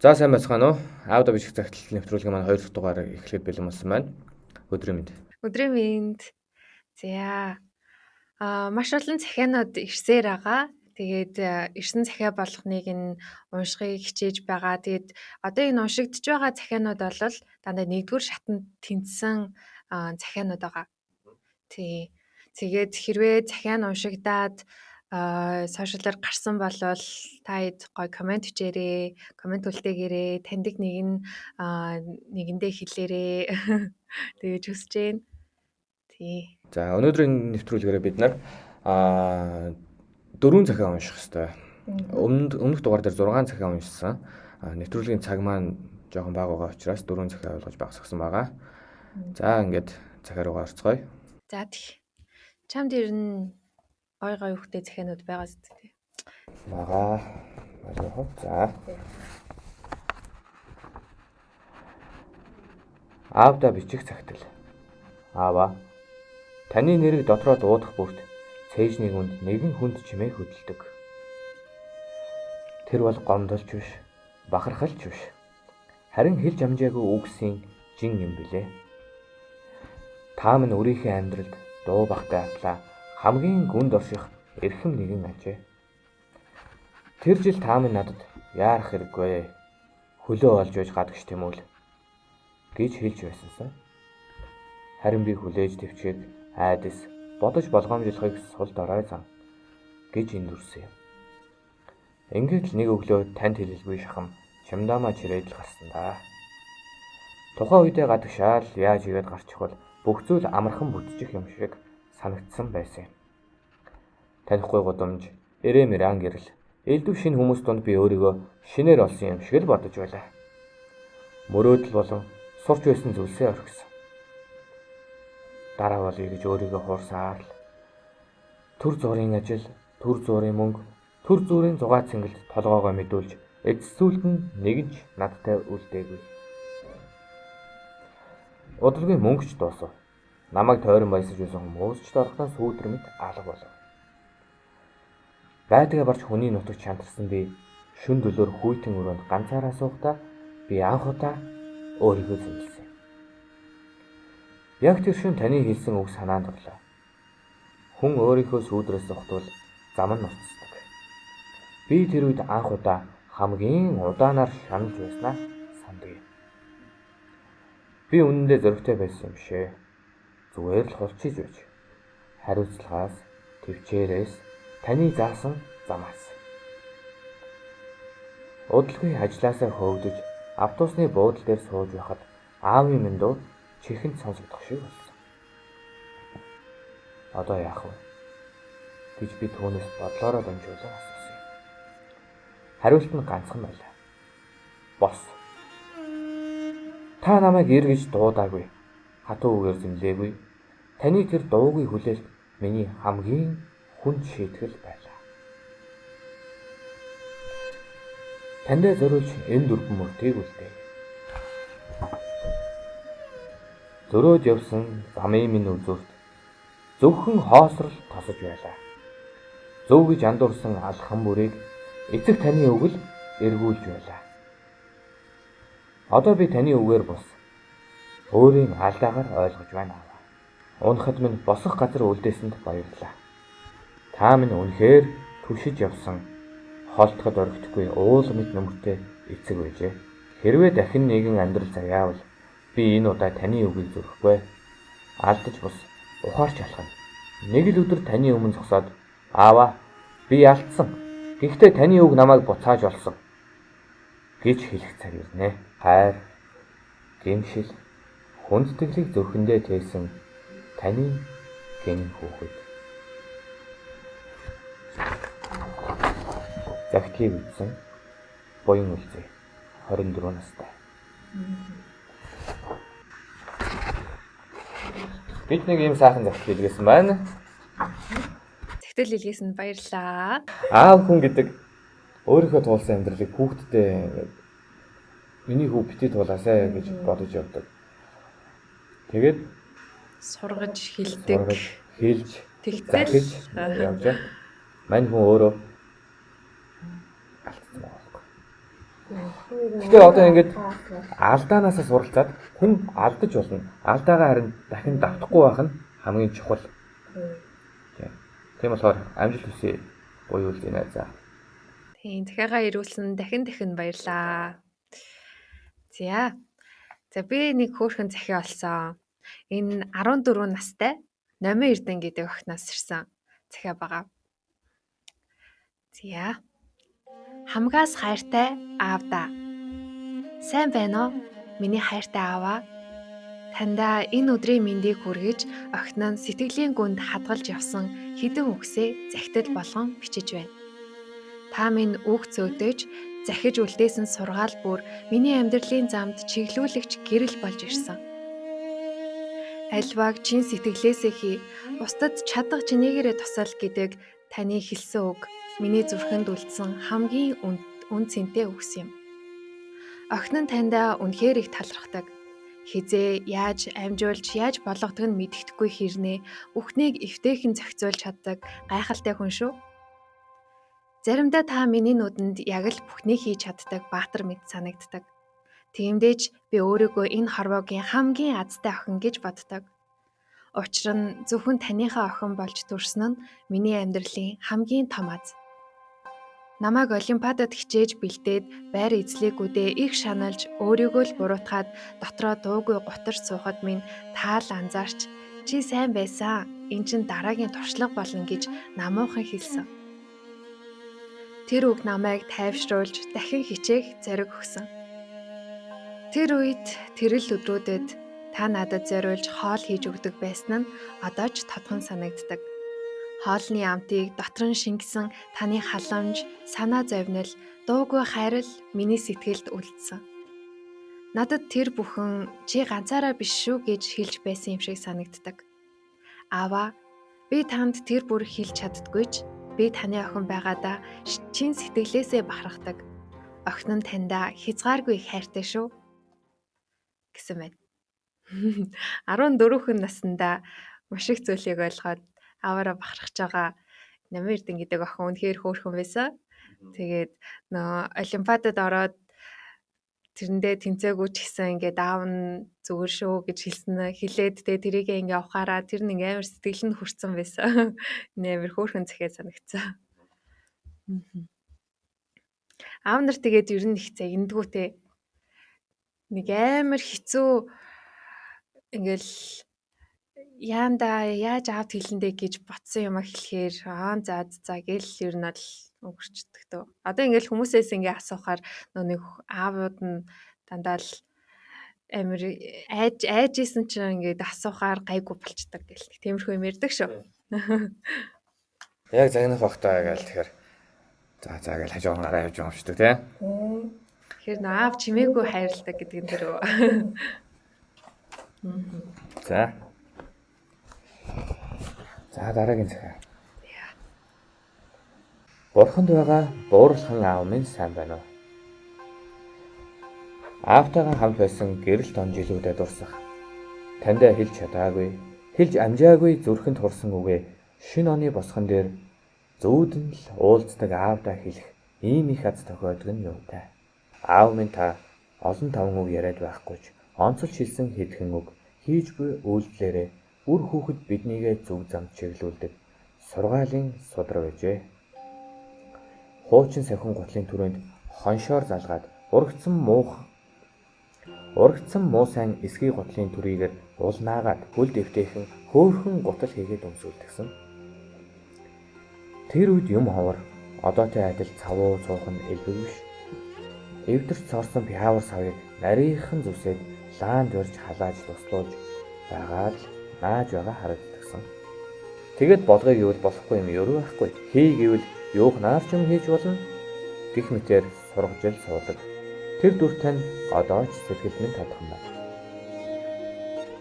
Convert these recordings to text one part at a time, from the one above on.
За сайн байцгаана уу? Аавда бичих загтлал нэвтрүүлгийн маань 2 дахь дугаар эхлэхэд бэлэн болсон байна. Өдрийн мэнд. Өдрийн мэнд. За. Маш олон захианууд ирсээр байгаа. Тэгээд ирсэн захиа болгоныг нь уншихыг хичээж байгаа. Тэгээд одоо энэ уншигдж байгаа захианууд бол дандаа нэгдүгээр шатанд тэнцсэн захианууд байгаа. Тий. Тэгээд хэрвээ захиа нь уншигдаад сошиалар гарсан бол та хэд гоё комент бичээрэй, комент үлдээгээрэй, таньдаг нэг нь нэгэндээ хэлээрэй. Тэгэж хүсэж байна. Тий. За өнөөдрийн нэвтрүүлгээр бид нар 4 захиа унших ёстой. Өмнөх дугаар дээр 6 захиа уншсан. Нэвтрүүлгийн цаг маань жоохон бага байгаа учраас 4 захиа ойлгож багасгасан байгаа. За ингээд захиа руугаа орцгоё. За тэгье. Чамд ер нь гой гой хөхтэй захианууд байгаа зү тий. Байгаа. За. Аавда бичих цагтл. Аава. Таны нэрийг дотроо дуудах бүрт цээжний хүнд нэгэн хүнд чимээ хөдөлдөг. Тэр бол гомдолч биш, бахархалч биш. Харин хэлж амжаагүй үгсийн жин юм билээ. Та минь өөрийнхөө амьдралд дуу багтай атлаа хамгийн гүнд орших эрхэм нэгэн ажээ. Тэр жил та минь надад яарах хэрэггүй. Хөлөө олж байж гадагш тэмүүл гэж хэлж байсансан. Харин би хүлээж төвчийг айдас бодож болгоомжлохыг сул дорой зан гэж эндүрсэн юм. Ингээд л нэг өглөө танд хэлэлгүй шахам чимдаамаа чирээд л гарсан да. Тухайн үедээ гадагшаал яаж игээд гарчихвал бүх зүйл амархан бүтчих юм шиг санагдсан байсан юм. Танихгүй гудамж, эрэм эран гэрэл, элдв шинэ хүмүүс дунд би өөрийгөө шинээр олсон юм шиг л бодож байлаа. Мөрөөдөл болон сурч байсан зүйлсээ орхисон. Дараа болъё гэж өөрийгөө хуурсаар л төр зуурын ажил, төр зуурын мөнгө, төр зуурын зугаа цэнгэлд толгоогоо мэдүүлж эцэс зүйлд нь нэг нь ч надтай үлдээгүй. Удалгүй мөнгө ч дуусав. Намайг тойрон баясаж байсан хүмүүс ч дорхтон сүүдэр мэт алга болов. Байдгаа барч хүний нутагт шантарсан би шүн дөлөөр хүйтэн өрөөнд ганцаараа суухдаа би анх удаа өөрийгөө зэмлсэн. Яг тэр шүн таны хэлсэн үг санаанд орлоо. Хүн өөрийнхөө сүүдрээс ухтвал зам нь ноцсдог. Би тэр үед анх удаа хамгийн удаанаар шаналж байснаа санддаг юм. Би үнэндээ зоригтой байсан юм шээ. Зүгээр л хулчиж байж. Хариуцлагаас, төвчээрээс, таны заасан замаас. Удалгүй ажлаасаа хөөгдөж автобусны буудал дээр сууж байхад аавын минь дуу чихэнд сонсогдох шиг болсон. Одоо яах вэ гэж би түүнээс бодлоороо дамжуулан асуусан юм. Хариулт нь ганцхан байлаа. Бос. Та намайг ир гэж дуудаагүй. Хатуу үгээр зэмлээгүй. Таны тэр дуугүй хүлээлт миний хамгийн хүнд шийтгэл байлаа. Таньдаа зориулж энэ дөрвөн мөртийг үлдээе. Зөрөөд явсан замын минь үзүүрт зөвхөн хоосрол тосож байлаа. Зөв гэж андуурсан алхам бүрийг эцэг таны үг л эргүүлж байлаа. Одоо би таны үгээр бус өөрийн алдаагаар ойлгож байна. Унахад минь босох газар үлдээсэнд баярлалаа. Та минь үнэхээр түшиж явсан холдоход орхихгүй уул мэт нүмертэй эцэг байжээ. Хэрвээ дахин нэгэн амьдрал заяавал би энэ удаа таны үгийг зөрөхгүй. Алдаж бус ухаарч алхана. Нэг л өдөр таны өмнө зогсоод аава би алдсан. Гэхдээ таны үг намайг буцааж олсон гэж хэлэх цаг ирнэ. Хайр, гэмшил, хүндэтгэлийг зүрхэндээ тээсэн таны гэн хүүхэд. Загтлыг үзсэн буян үлзээ 24 настай. Бид нэг ийм сайхан загтал илгээсэн байна. Загтал илгээсэнд баярлалаа. Аав хүн гэдэг өөрийнхөө туулсан амьдралыг хүүхдтэй миний хүү бити туулаасай гэж бодож явдаг. Тэгээд сургаж хэлдэг, хэлж, тэгтэл явж байгаа. Мань хүн өөрөө алдсан байгаа байхгүй. Гэхдээ одоо ингээд алдаанаасаа суралцаад хүн алдаж болно. Алдаагаа харин дахин давтахгүй байх нь хамгийн чухал. Тийм болохоор амжилт хүсье. Буюу үлдэнэ за. Тийм, захиагаа ирүүлсэн дахин дахин баярлаа. За. За би нэг хөөрхөн захиа олсон. Энэ 14 настай Номин Эрдэн гэдэг охиноос ирсэн захиа байгаа. За. Хамгаас хайртай аавда. Сайн байна уу? Миний хайртай ааваа. Таньда энэ өдрийн мэндийг хүргэж охин нь сэтгэлийн гүнд хадгалж явсан хэдэн үгсээ захидал болгон бичиж байна. Та минь үг зөөдөж захиж үлдээсэн сургаал бүр миний амьдралын замд чиглүүлэгч гэрэл болж ирсэн. Альваг чин сэтгэлээсээ хий, бусдад чадах чинээгээрээ тусал гэдэг таны хэлсэн үг миний зүрхэнд үлдсэн хамгийн үн цэнтэй үгс юм. Охин нь таньдаа үнэхээр их талархдаг. Хизээ яаж амжуулж яаж болгодог нь мэдэхгүй хэрнээ бүхнийг эвтэйхэн зохицуулж чаддаг гайхалтай хүн шүү. Заримдаа та миний нүдэнд яг л бүхнийг хийж чаддаг баатар мэт санагддаг. Тиймдээ ч би өөрийгөө энэ хорвоогийн хамгийн азтай охин гэж боддог. Учир нь зөвхөн таныхаа охин болж төрсөн нь миний амьдралын хамгийн том аз. Намайг олимпиадад хичээж бэлдээд байр эзлээгүүдээ их шаналж өөрийгөө л буруутгаад дотроо дуугүй гутарч суухад минь таал анзаарч чи сайн байсан. Эн чинь дараагийн туршлага болно гэж намуухан хэлсэн. Тэр үг намайг тайвшруулж дахин хичээх зориг өгсөн. Тэр үед тэрэл өдрүүдэд та надад зориулж хоол хийж өгдөг байсан нь одоо ч тодхон санагддаг. Хоолны амтыг дотор нь шингэсэн таны халамж, санаа зовнил, дуугүй хайрал миний сэтгэлд үлдсэн. Надад тэр бүхэн чи ганцаараа биш шүү гэж хэлж байсан юм шиг санагддаг. Аава, би танд тэр бүр хэлж чаддгүй ч би таны охин байгаадаа чин сэтгэлээсээ бахархдаг. Охин нь таньдаа хязгааргүй их хайртай шүү гэсэн байна. 14 наснда маш их зүйлийг ойлгоод ааваараа бахархаж байгаа Намын Эрдэн гэдэг охин үнэхээр хөөрхөн байсан. Тэгээд нөө олимпиадад ороод тэрэндээ тэнцээгүй ч гэсэн ингээд аав нь зүгээр шүү гэж хэлсэн хэлээд тэгээ тэрийг ингээ ухаараа тэр нэг амар сэтгэл нь хүрсэн байсан. Амар хөөрхөн захиа санагдсан. Аав нар тэгээд ер нь их загиндгүү те. Нэг амар хэцүү ингээл яанда яаж аавд хэлэндэ гэж ботсон юм а хэлэхээр аа за за гэл ер нь л өнгөрчдөг төө. Одоо ингээл хүмүүсээс ингээ асуухаар нөө нэг аавууд нь дандаа л амар айж айж исэн чинь ингээд асуухаар гайгүй болчдөг гэл тиймэрхүү юм ярьдаг шүү. Яг загнах багтаа гээл тэгэхээр за за гээл хажуугаар гараа явж байгаа юм тий. Тэгэхээр нөө аав чимээгүй хайрладаг гэдэг нь тэр үү. За. За дараагийн захиа. Бурханд байгаа буурлахан аав минь сайн байна уу? Аавтайгаа хамт байсан гэрэлт он жилүүдэд дурсах. Таньдаа хэлж чадаагүй, хэлж амжаагүй зүрхэнд хурсан үгээ шинэ оны босгон дээр зүүдэн л уулздаг аавдаа хэлэх ийм их аз тохиодог нь юутай. Аав минь та олон таван үг яриад байхгүй ч онцолж хэлсэн хэдхэн үг хийж буй үйлдэлээрээ үр хүүхэд биднийгээ зөв замд чиглүүлдэг сургаалын судар байжээ. Хуучин сахин гутлын түрээнд хоншоор залгаад урагцсан муу сайн эсгий гутлын түрийгээр улнаагаад хөл дэвтэйхэн хөөрхөн гутал хийгээд өмсүүлдэгсэн. Тэр үед юм ховор одоотой адил цавуу цуухан элбэг биш. Эвдэрч цоорсон пиавар савыг нарийнхан зүсээд лаанд урьж халааж туслуулж байгаа л нааж байгаа харагддагсан. Тэгэд болгоё гэвэл болохгүй юм ерөө байхгүй. Хий гэвэл юухнаар ч юм хийж болно гэх мэтээр сургажил суудаг. Тэр дүр тань одоо ч сэтгэл минь тодхон байна.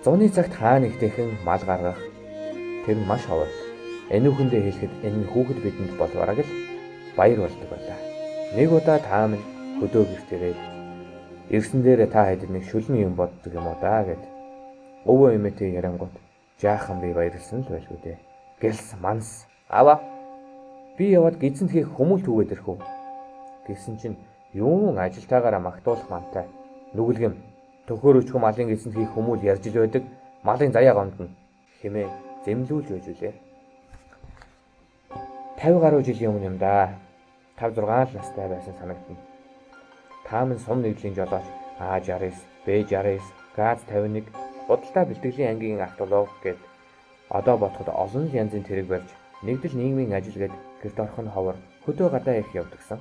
Зуны цагт хаа нэгтэйхэн мал гаргах тэр нь маш ховор. Энүүхэндээ хэлэхэд энэ нь хүүхэд бидэнд бол бараг л баяр болдог байлаа. Нэг удаа та минь хөдөө гэрт ирээд ирсэн дээрээ та хэдэд нэг шүлэн юм боддог юм уу даа гэд. Өвөө эмээтэй ярангуут жаахан би баярлсан л байлгүй дээ. Гэлс манс аваа би яваад гидсэнд хийх хүмүүл түүгээд ирэх үү гэсэн чинь Юун ажилтайгаараа магтуулах мантай. Нүгэлгэм төхөөрөчгөн малын гэсэнд хийх хүмүүл ярьж ил байдаг. Малын заяа гомдно хэмээн зэмлүүлж байж үлээ. 50 гаруй жилийн өмнө юм да. 5 6 л настай байсан санагдана. Та минь сум нэгдлийн жолооч А69, Б69, ГАЗ 51 худалдаа бэлтгэлийн ангийн автолог гэд одоо бодоход олон л янзын тэрэг барьж нэгдэл нийгмийн ажил гэд гэрт орох нь ховор хөдөө гадаа их явдагсан.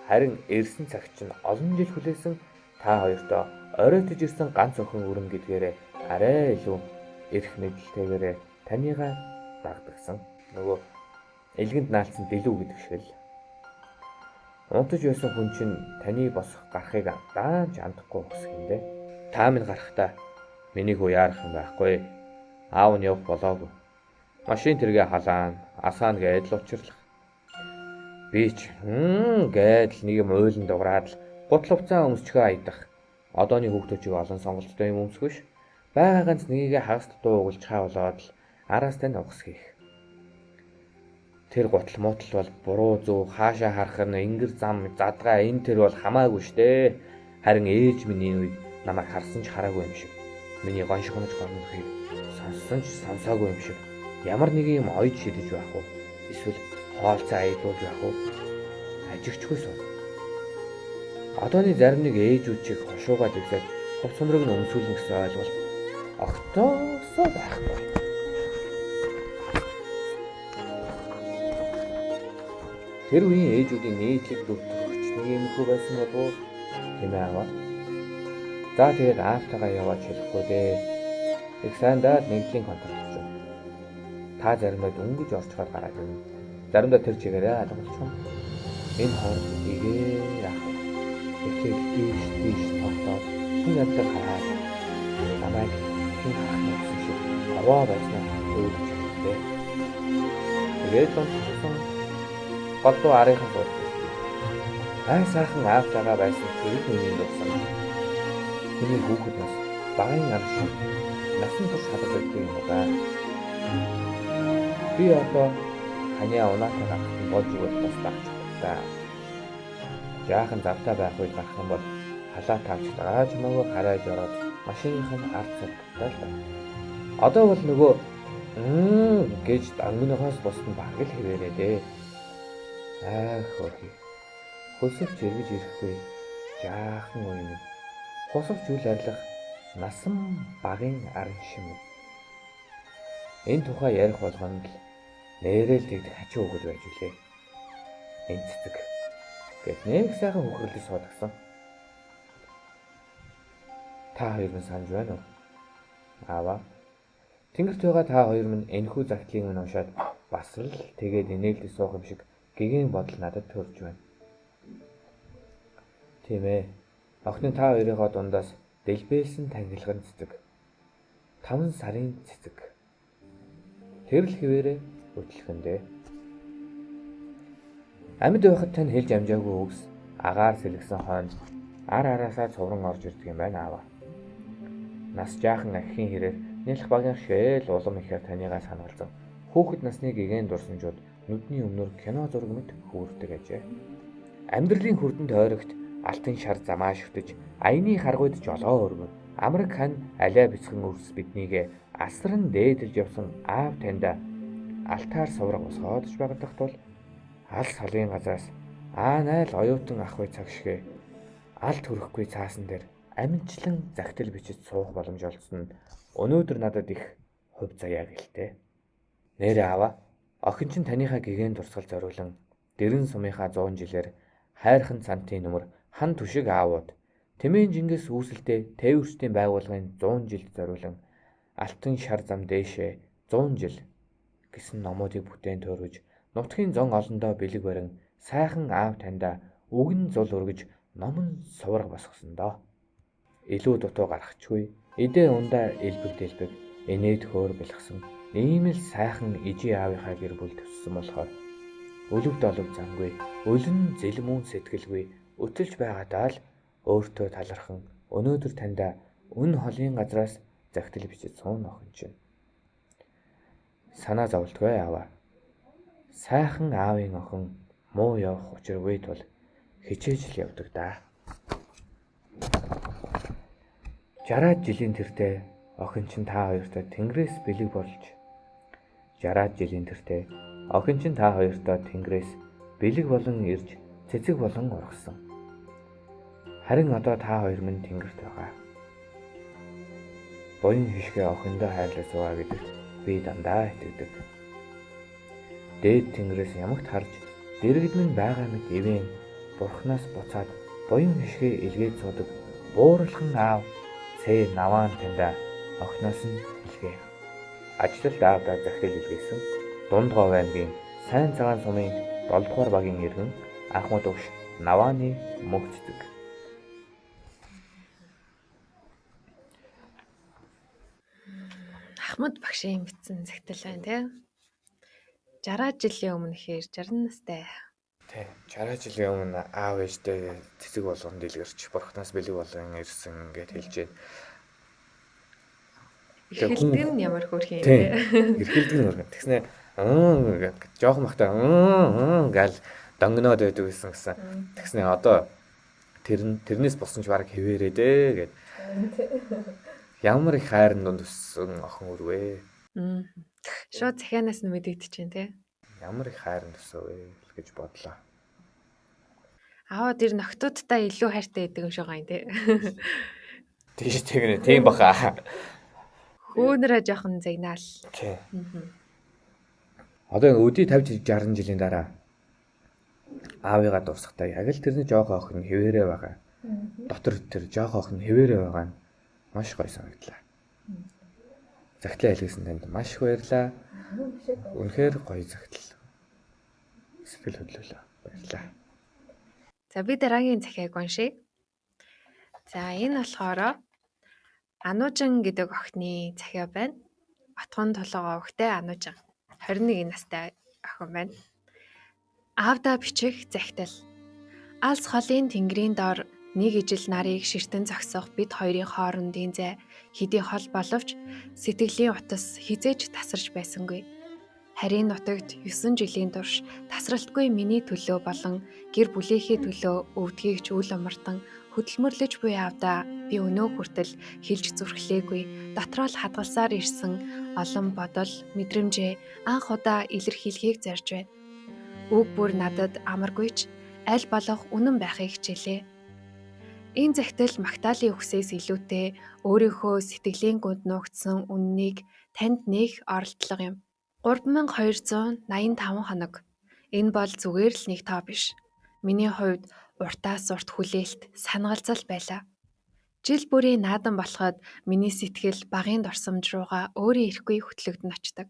Харин ирсэн цагт чинь олон жил хүлээсэн та хоёртоо оройтож ирсэн ганц охин өрн гэдгээрээ арай илүү эрх мэдэлтэйгээрээ таныгаа дагдагсан. Нөгөө элгэнд наалцсан дэлүү гэдэг шиг л. Унтаж байсан хүн чинь таны босох гарахыг даанч андахгүй ухсах юм дээ. Та минь гарахдаа миний хүү яарах юм байхгүй. Аав нь явах болоогүй. Машин тэргээ халаана, асаана гээд л учирлах. Би ч гээд л нэг юм уйлан дуграад л гутал хувцаа өмсчхөө аядах. Одооны хүүхдүүд олон сонголттой юм өмсгөш. Бага ганц нэгийгээ хагас дутуу угалжхаа болоод л араас тань угс хийх. Тэр гутал муутал бол буруу зөв хаашаа харах нь ингэр зам задгаа энэ тэр бол хамаагүй штэ. Харин ээж минь энэ үед намайг харсан ч хараагүй юм шиг. Миний гоншгонож гомдохыг сонссон ч сонсоогүй юм шиг. Ямар нэгэн юм ойж шидэж байх уу? Эсвэл хоолцоо аядуулж байх уу? Ажигчгүй суу. Одооны зарим нэг ээжүүд чих хошуугаа зэгсээд хувц сумрыг нь өмсүүлнэ гэсэн ойлголт огтоосоо байхгүй. Тэр үеийн ээжүүдийн нийтлэг дүр төрхч нэг юм хөө байсан болов уу? Хэмээ аваа. За тэгээд аавтайгаа яваад шилэхгүй дээ. Их сайн даа нэгдлийн контракт чинь. Та заримдаа дөнгөж орчхоор гараад ирнэ. Заримдаа тэр чигээрээ алга болчихно. Энэ хооронд эгээр ах. Тэгэхээр тийш тийш тогтоод хүн яддаг хараад намайг хэн харах нь гэсэн шиг овоо байснаа өөдөж хэлээ. Тэгээд унтчихсан голдуу арынхан суудаг. Ай сайхан аавтайгаа байсан тэр үеийн дурсамж. Миний хүүхэд нас багын ар шиг насан турш хадгалагддаг юм да. Би одоо ханиа унаатай гарах нь болж өгвөл бас дагч та. Жаахан завтай байх үед гарах юм бол халаа таавч дааж мөнгө хараад ороод машиных нь ард суудтай л байна. Одоо бол нөгөө гэж дангыныхоос бусд нь бараг л хэвээрээ дээ. Аа хөрхи. Хөлсөвч эргэж ирэхгүй жаахан үе минь. Хусавч үл арилах насан багын арын шим. Энэ тухай ярих болгонд л нэрэл тэгдэх хачин хүүхэд байж үлээ. Энэ цэцэг гэт нэг сайхан хөхөрлөж суудагсан. Та хоёр минь санаж байна уу? Аава. Тэнгэрт байгаа та хоёр минь энэхүү загтлыг минь уншаад бас л тэгээд инээлдэж суух юм шиг гэгээн бодол надад төрж байна. Тийм ээ. Охины та хоёрынхоо дундаас дэлбэлсэн тангилган цэцэг. 5 сарын цэцэг. Тэр л хэвээрээ хөтлөхөн дээ. Амьд байхад тань хэлж амжаагүй үгс агаар сэлгсэн хойно ар араасаа цувран орж ирдэг юм байна аава. Нас жаахан ахихын хэрээр нялх багийн шээл улам ихээр таныгаа санаалзан хүүхэд насны гэгээн дурсамжууд нүдний өмнөр кино зураг мэт хөөрдөг ажээ. Амьдралын хүрдэн тойрогт алтан шар замаа шүтэж аяны харгуйд жолоо өргөн амраг хан алиа бяцхан өрс биднийгээ асран дээдэлж явсан аав таньда алтаар сувраг босгоодж багдах тул алс холын газраас аа найл оюутан ах бай цаг шигэ алт хөрөхгүй цаасан дээр амжилтлан загтал бичиж суух боломж олдсон нь өнөөдөр надад их хувь заяа гэлтэй. Нэрээ аваа охин чинь таныхаа гэгээн дурсгал зориулан дэрэн сумынхаа 100 жилээр хайрхан цантын нүмер хан түшиг аавууд Тэмээн Чингис үүсэлтэй тээвэрчдийн байгууллагын 100 жилд зориулан алтан шар зам дээшээ 100 жил гэсэн номуудыг бүтээн төөрөж нутгийн зон олондоо бэлэг барин сайхан аав таньда үгэн зул өргөж номон сувраг босгосон доо. Илүү дутуу гаргachгүй эдээ ундаа элбэг дэлбэг инээд хөөр бэлгсэн ийм л сайхан ижи аавынхаа гэр бүл төссөн болохоор өлөг долог замгүй өлөн зэлмүүн сэтгэлгүй өтөлж байгаадаа л өөртөө талархан өнөөдөр таньда үн холын газраас загтал бичиж суун охин чинь. Санаа зовлтгүй аваа. Сайхан аавын охин муу явах учиргүй тул хичээж л явдаг даа. 60-аад жилийн тэртээ охин чинь та хоёртой Тэнгэрээс бэлэг болж 60-аад жилийн тэртээ охин чинь та хоёртой Тэнгэрээс бэлэг болон ирж цэцэг болон ургасан. Харин одоо та хоёр минь Тэнгэрт байгаа. Буян хишгээ охиндоо хайрлаж суугаа гэдэгт би дандаа итгэдэг. Дээд Тэнгэрээс ямагт харж дэргэд минь байгаа мэт ивээн Бурханаас буцаад буян хишгээ илгээд суудаг буурлахан аав Цэ наваан таньда охиноос нь илгээв. Ажилд аавдаа захирал илгээсэн Дундгов аймгийн Сайн цагаан сумын 7 дугаар багийн иргэн Ахмад өгш Навааны мөг цэцэг. Ахмад багшийн бичсэн захидал байна тий. 60 жилийн өмнө ихээр 60 настай. Тий. 60 жилийн өмнө аав ээжтэй цэцэг болгон дэлгэрч Бурханаас бэлэг болон ирсэн гэд хэлж байна. Эрхэлдэг нь ямар хөөрхөн юм бэ? Эрхэлдэг нь хөөрхөн. Тэгснэ гэд жоохон бахта гал донгиноод байдаг гэсэн гэсэн. Тэгснэ одоо тэрнээс болсон ч бараг хэвээрээ дээ гэд. Ямар их хайрын дунд өссөн охин өрвөө. Шууд захианаас нь мэдэгдэж байна тий. Ямар их хайрын төсөө вэ гэж бодлоо. Аава тэр ногтуудтай илүү хайртай байдаг юм шиг байгаа юм тий. Тийш тэгнэ тийм баха. Хөөнөрөө жоохон загнаал. Тий. Одоо өдий 50 60 жилийн дараа аавыгаа дурсахдаа яг л тэрний жоохон охин хэвээрээ байгаа. Дотор тэр жоохон охин хэвээрээ байгаа нь маш гоё санагдлаа. Захидлаа илгээсэн танд маш их баярлалаа. Үнэхээр гоё захидал. Сэтгэл хөдлөлөө. Баярлалаа. За би дараагийн захиаг уншъя. За энэ болохоор Анужин гэдэг охины захиа байна. Отгон толгоо овогтой Анужин. 21 настай охин байна. Аавдаа бичих захидал. Алс холын тэнгэрийн дор нэг ижил нарыг ширтэн зогсох бид хоёрын хоорондын зай хэдий хол боловч сэтгэлийн утас хизээж тасарч байсангүй. Харин нутагт 9 жилийн турш тасралтгүй миний төлөө болон гэр бүлийнхээ төлөө өвдгийг ч үл омортон хөдөлмөрлөж буй аавдаа би өнөө хүртэл хэлж зүрхлээгүй дотроо л хадгалсаар ирсэн олон бодол мэдрэмжээ анх удаа илэрхийлэхийг зорж байна. Үг бүр надад амаргүй ч аль болох үнэн байхыг хичээлээ. Энэ захидал Магдалины үгсээс илүүтэй өөрийнхөө сэтгэлийн гүнд нуугдсан үнэнийг танд нээх оролдлого юм. 3285 хоног. Энэ бол зүгээр л нэг тоо биш. Миний хувьд уртаас урт хүлээлт, санагалзал байлаа. Жил бүрийн наадам болоход миний сэтгэл багын дурсамж руугаа өөрийн ирэхгүй хөтлөгдөн очдог.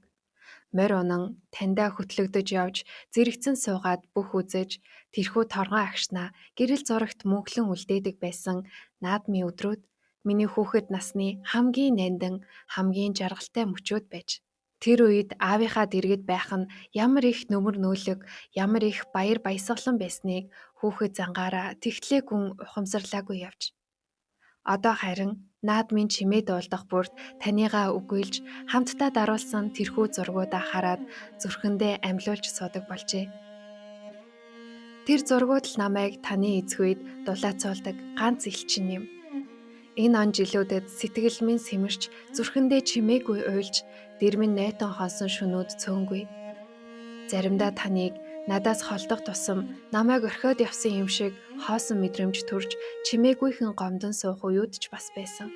Морь унан таньдаа хөтлөгдөж явж зэрэгцэн суугаад бүх үзэж тэрхүү торгон агшнаа гэрэл зурагт мөнхлөн үлдээдэг байсан наадмын өдрүүд миний хүүхэд насны хамгийн нандин, хамгийн жаргалтай мөчүүд байж. Тэр үед аавынхаа дэргэд байх нь ямар их нүмер нөөлөг, ямар их баяр баясгалан байсныг хүүхэд зангаараа тэгтлээ гүн ухамсарлаагүй явж. Одоо харин наадмын чимээ дуулдах бүрт таныгаа үгүйлж хамтдаа даруулсан тэрхүү зургуудаа хараад зүрхэндээ амьлуулж суудаг болжээ. Тэр зургууд л намайг таны эзгүйд дулаацуулдаг ганц элчин юм. Энэ он жилүүдэд сэтгэл минь сэмэрч зүрхэндээ чимээгүй уйлж дэрмэн нойтон хоосон шөнүүд цөөнгүй. Заримдаа таныг надаас холдох тусам намайг орхиод явсан юм шиг хоосон мэдрэмж төрж чимээгүйхэн гомдон суух үеүд ч бас байсан.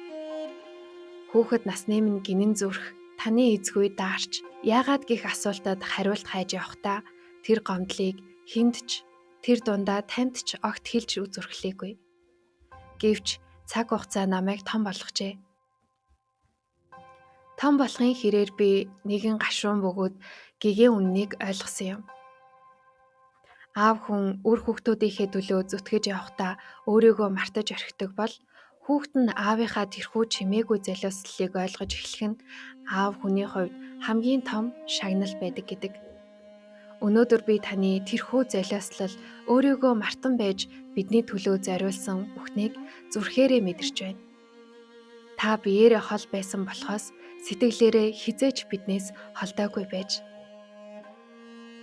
Хүүхэд насны минь гинэн зүрх таны эзгүй даарч яагаад гих асуултад хариулт хайж явхдаа тэр гомдлыг хүнд ч тэр дундаа танд ч огт хэлж зүрхлээгүй. Гэвч цаг хугацаа намайг том болгожээ. Том болохын хэрээр би нэгэн гашуун бөгөөд гэгээн үннийг ойлгосон юм. Аав хүн үр хүүхдүүдийнхээ төлөө зүтгэж явхдаа өөрийгөө мартаж орхидог бол хүүхэд нь аавынхаа тэрхүү чимээгүй золиослолыг ойлгож эхлэх нь аав хүний хувьд хамгийн том шагнал байдаг гэдэг. Өнөөдөр би таны тэрхүү золиослол өөрийгөө мартан байж бидний төлөө зориулсан бүхнийг зүрхээрээ мэдэрч байна. Та биеэрээ хол байсан болохоос сэтгэлээрээ хизээч биднээс холдоогүй байж.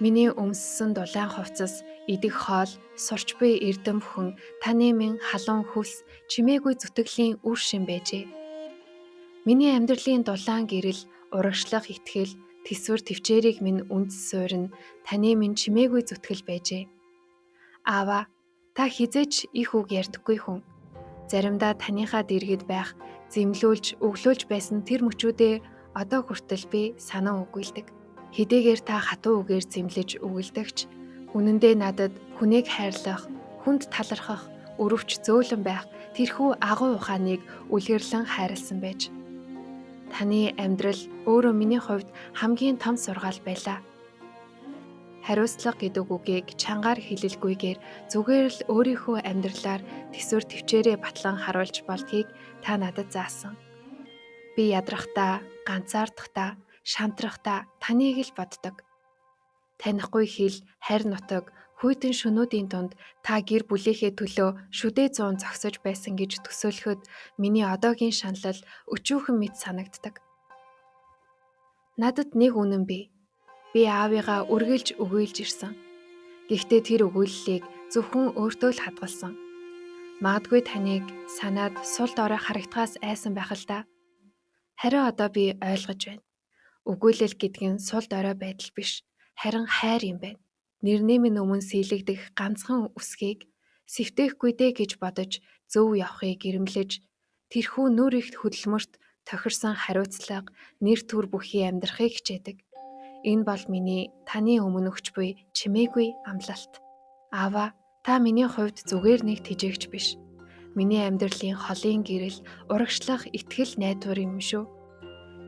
Миний өмссөн дулаан хувцас, идэх хоол, сурч буй эрдэм бүхэн таны минь халуун хөлс, чимээгүй зүтгэлийн үр шим байжээ. Миний амьдралын дулаан гэрэл, урагшлах итгэл, тэсвэр төвчээрийг минь үндэс суурь нь таны минь чимээгүй зүтгэл байжээ. Аава, та хэзээ ч их үг ярьдаггүй хүн. Заримдаа таныхаа дэргэд байх, зэмлүүлж, өглөөлж байсан тэр мөчүүдээ одоо хүртэл би санан үгүйлдэг. Хэдийгээр та хатуу үгээр зэмлэж үгэлдэгч, үнэндээ надад хүнийг хайрлах, хүнд талархах, өрөвч зөөлөн байх тэрхүү агуу ухааныг үлгэрлэн хайрлсан байж. Таны амьдрал өөрөө миний хувьд хамгийн том сургаал байлаа. Хариуцлага гэдэг үгийг чангаар хэлэлгүйгээр зүгээр л өөрийнхөө амьдралаар төсвөр төвчээрээ батлан харуулж болдгийг та надад заасан. Би ядрахдаа, ганцаардахдаа, шантрахдаа таныг л боддог. Танихгүй хил, хайр нутаг, хүйтэн шөнүүдийн дунд та гэр бүлийнхээ төлөө шүдээ зуун зогсож байсан гэж төсөөлөхөд миний одоогийн шаналл өчүүхэн мэт санагддаг. Надад нэг үнэн бий. Би аавыгаа үргэлж өгөөлж ирсэн. Гэхдээ тэр өгөөллийг зөвхөн өөртөө л хадгалсан. Магадгүй таныг санаад сул дорой харагдахаас айсан байх л да. Харин одоо би ойлгож байна. Өгөөлөл гэдэг нь сул дорой байдал биш, харин хайр юм байна. Нэрний минь өмнө сийлэгдэх ганцхан үсгийг сэвтээхгүй дээ гэж бодож зөв явахыг гэрэмлэж тэрхүү нүр ихт хөдөлмөрт тохирсон хариуцлага, нэр төр бүхий амьдрахыг хичээдэг. Энэ бол миний таны өмнө өгч буй чимээгүй амлалт. Аава, та миний хувьд зүгээр нэг тэжээгч биш. Миний амьдралын холын гэрэл, урагшлах итгэл найдвар юм шүү.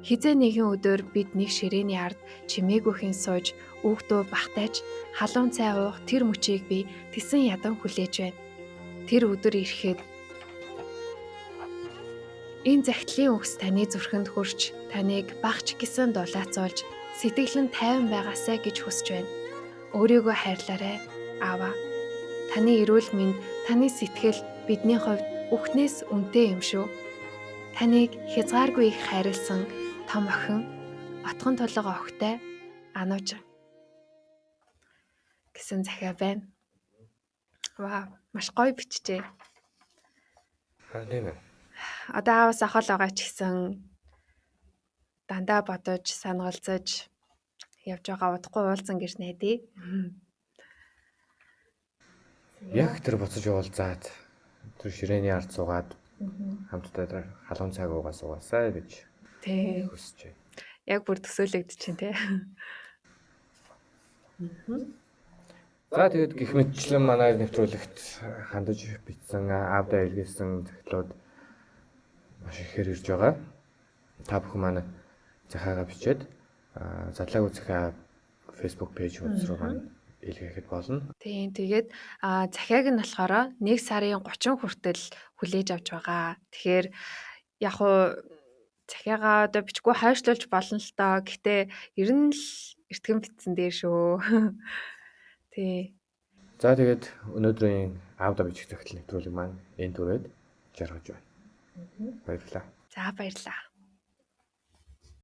Хизээ нэгэн өдөр бид нэг ширээний ард чимээгүйхэн сууж, үг дуу багтааж, халуун цай уух тэр мөчийг би тэсэн ядан хүлээж байна. Тэр өдөр ирэхэд энэ захидлын үгс таны зүрхэнд хүрч, таныг багч гэсэн дулаацуулж, сэтгэл нь тайван байгаасай гэж хүсэж байна. Өөрийгөө хайрлаарай, аава. Таны эрүүл мэнд, таны сэтгэл бидний хувьд бүхнээс үнэтэй юм шүү. Таныг хязгааргүй их хайрлсан том охин, отгон тулга охтой Анууч гэсэн захиа байна. Вау, маш гоё бичжээ. Тийм ээ. Одоо аавас ахал байгаа ч гэсэн дандаа бодож, санагалзаж явж байгаа удахгүй уулзан гэж найдаа. Яг тэр буцаж уулзаад тэр ширээний ард суугаад хамтдаа халуун цаг уугаа суугаасай гэж хүсэж байна. Яг бүр төсөөлөгдөж чинь тий. За тэгээд гэх мэтчлэн манай нэвтрүүлэгт хандаж бичсэн, аавдаа илгээсэн захидлууд маш ихээр ирж байгаа. Та бүхэн манай захиагаа бичээд задлаагүй захиа Facebook пэйж хуудас руу маань илгээхэд болно. Тийм, тэгээд захиаг нь болохоор 1 сарын 30 хүртэл хүлээж авч байгаа. Тэгэхээр яг уу захиагаа одоо бичгүй хойшлуулж болно л доо. Гэтэ ер нь л эртгэн битсэн дээр шүү. Тий. За тэгээд өнөөдрийн аавда бичих захидал нэвтрүүлэг маань энэ түрээд жаргаж байна. Баярлалаа. За баярлалаа.